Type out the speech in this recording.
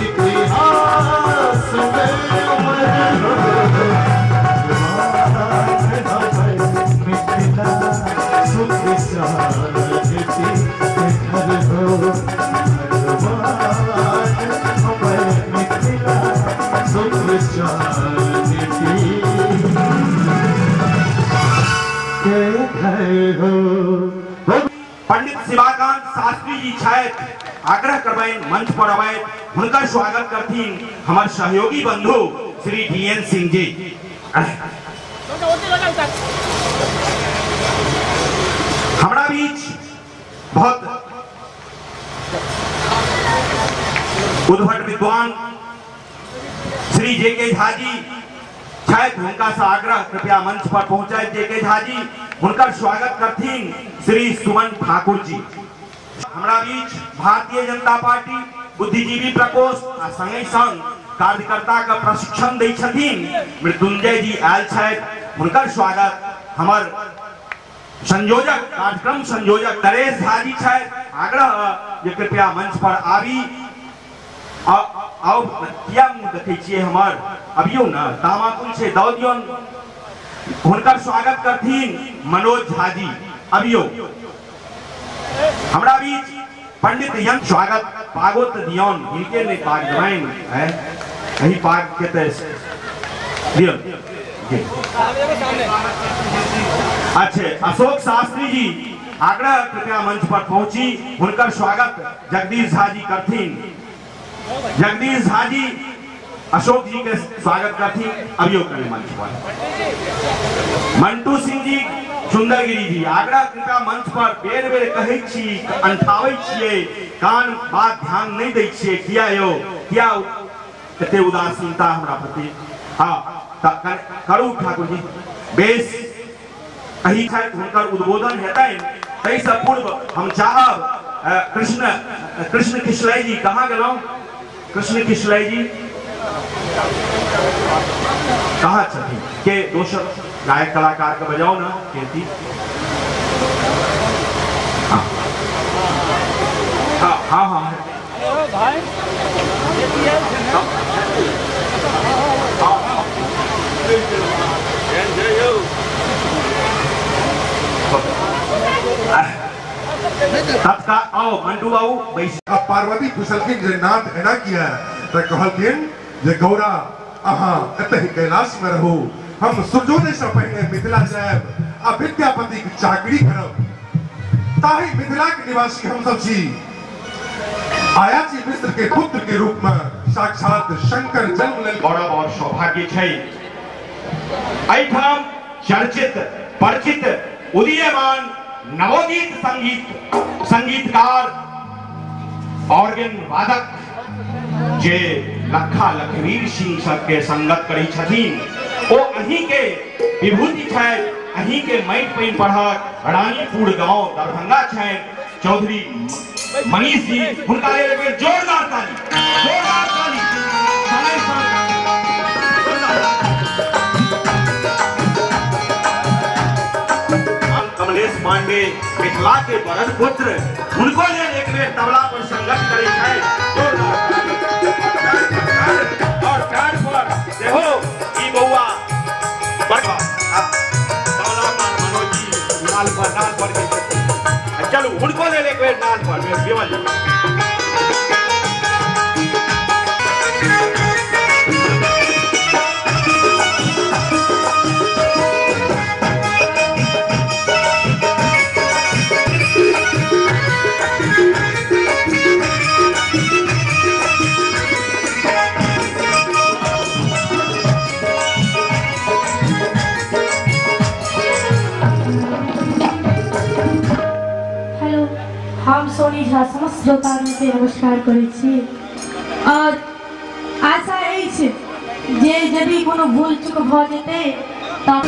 इतिहास में अमर हो। मिथिला सुख शांति के घर हो, भगवान हमर मिथिला सुख शांति के घर हो। पंडित शिवाकांत शास्त्री जी छथि, आग्रह करबनि मंच पर अबैत हुनकर स्वागत करथिन हमर सहयोगी बंधु श्री डी.एन. सिंह जी। हमरा बीच बहुत उद्भट विद्वान श्री जे.के. झा जी छथि, हुनका से आग्रह कृपया मंच पर पहुंचाए जे.के. झा जी। हुनकर स्वागत करथिन श्री सुमन ठाकुर जी। हमरा बीच भारतीय जनता पार्टी बुद्धिजीवी प्रकोष्ठ आ संगे संग कार्यकर्ता के प्रशिक्षण दै छथिन मृत्युंजय जी आयल छथि, हुनकर स्वागत हमर संयोजक कार्यक्रम संयोजक नरेश झा जी छथि, आग्रह जे कृपया मंच पर आबी। आओ किया मुँह देखै छियै हमर, अबियौ ने, तामाकुल छै दऽ दियौन। हुनकर स्वागत करथिन मनोज झा जी, अबियौ। हमरा बीच पंडित यंग स्वागत पागो तऽ दियौन, हिनके नहि पाग देबनि, एहि पाग के तऽ दियौन। अच्छे अशोक शास्त्री जी आग्रह कृपया मंच पर पहुंची, हुनकर स्वागत जगदीश झा जी करथिन। जगदीश झा जी अशोक जी के स्वागत करथिन, अभियोग करें मंच पर। मंटू सिंह जी सुंदरगिरी जी आग्रह कृपया मंच पर बेर बेर कहै छी, अंठाबै छियै, कान बात ध्यान नहीं दै छियै, किया यौ, किया एते उदासीनता हमरा प्रति। हाँ करू ठाकुर जी बेस अही छथि, हुनकर उद्बोधन हेतनि। ताहिसँ पूर्व हम चाहब कृष्ण कृष्ण किशलय जी कहाँ गेलहुँ? कृष्ण किशलय जी कहाँ छथिन? के दोसर गायक कलाकार के बजाओ ना कीर्ति। हाँ हाँ हाँ तत्काल आओ मंटू बाबू बैस। अब पार्वती पुछलखिन जे नाथ एना किया, तऽ कहलखिन जे गौरा अहाँ एतहि कैलाश में रहू, हम सूर्योदय से पहिने मिथिला जायब आ विद्यापति के चाकरी करब। ताहि मिथिला के निवासी हम सब छी। आयाची मिश्र के पुत्र के रूप में साक्षात शंकर जन्म लेल। गौरव और सौभाग्य छै एहिठाम चर्चित परिचित उदीयमान नवोदित संगीत संगीतकार ऑर्गन वादक जे लखा लखवीर सिंह सबके संगत करै छथिन, ओ अहीं के विभूति छथि, अहीं के माटि पानि पढ़क रानीपुर गांव दरभंगा छनि चौधरी मनीष जी। हुनका लेल एक बेर जोरदार ताली, जोरदार ताली। कमलेश पांडे मिथिला के वरद पुत्र, हुनको लेल एक बेर तबला पर संगत करै छथि, जोरदार ताली। और पैर पर सेहो ई बौआ तबला पर मनोज जी नाल पर चलू, हुनको लेल एक बेर नाल पर विमल जी। हम सोनी झा समस्त श्रोतागण के नमस्कार करै छी और आशा अछि जे यदि कोनो भूल चूक भऽ जेतै तऽ